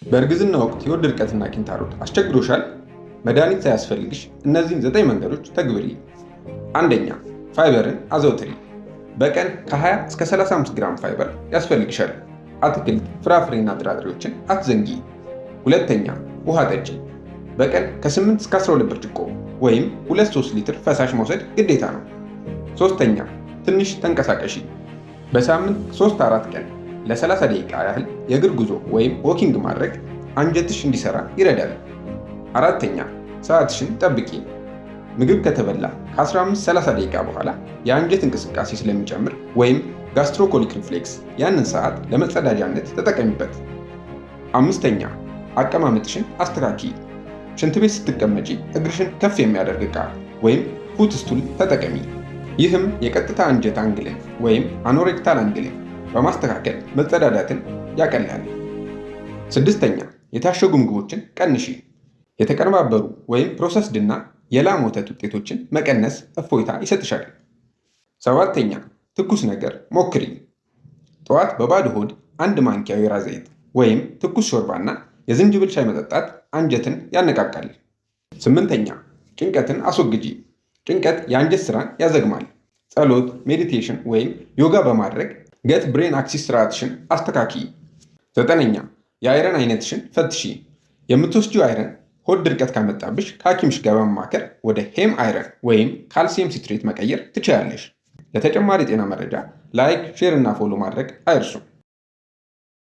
በእርግዝና ወቅት የሆድ ድርቀትና ኪንታሮት አስቸግሮሻል? መድኃኒት ሳያስፈልግሽ እነዚህን ዘጠኝ መንገዶች ተግብሪ። አንደኛ፣ ፋይበርን አዘውትሪ። በቀን ከ20 እስከ 35 ግራም ፋይበር ያስፈልግሻል። አትክልት፣ ፍራፍሬና ጥራጥሬዎችን አትዘንጊ። ሁለተኛ፣ ውሃ ጠጪ። በቀን ከ8 እስከ 12 ብርጭቆ ወይም 2-3 ሊትር ፈሳሽ መውሰድ ግዴታ ነው። ሶስተኛ፣ ትንሽ ተንቀሳቀሺ። በሳምንት 3-4 ቀን ለ30 ደቂቃ ያህል የእግር ጉዞ ወይም walking ማድረግ አንጀትሽ እንዲሰራ ይረዳል። አራተኛ፣ ሰዓትሽን ጠብቂ። ምግብ ከተበላ ከ15-30 ደቂቃ በኋላ የአንጀት እንቅስቃሴ ስለሚጨምር ወይም gastrocolic reflex ያንን ሰዓት ለመጸዳጃነት ተጠቀሚበት። አምስተኛ፣ አቀማመጥሽን አስተካክዪ። ሽንት ቤት ስትቀመጪ እግርሽን ከፍ የሚያደርግ ዕቃ ወይም footstool ተጠቀሚ። ይህም የቀጥታ አንጀት angle ን ወይም anorectal angle ን በማስተካከል መጸዳዳትን ያቀላል። ስድስተኛ፣ የታሸጉ ምግቦችን ቀንሺ። የተቀነባበሩ ወይም processed እና የላም ወተት ውጤቶችን መቀነስ እፎይታ ይሰጥሻል። ሰባተኛ፣ ትኩስ ነገር ሞክሪ። ጠዋት በባዶ ሆድ አንድ ማንኪያ ወይራ ዘይት ወይም ትኩስ ሾርባና የዝንጅብል ሻይ መጠጣት አንጀትን ያነቃቃል። ስምንተኛ፣ ጭንቀትን አስወግጂ። ጭንቀት የአንጀት ስራን ያዘግማል። ጸሎት፣ meditation ወይም ዮጋ በማድረግ gut brain axis ስርዓትሽን አስተካክዪ። ዘጠነኛ፣ የ iron አይነትሽን ፈትሺ። የምትወስጂው iron ሆድ ድርቀት ካመጣብሽ ከሐኪምሽ ጋር በመማከር ወደ heme iron ወይም calcium citrate መቀየር ትችያለሽ። ለተጨማሪ ጤና መረጃ like፣ share እና follow ማድረግ አይርሱ።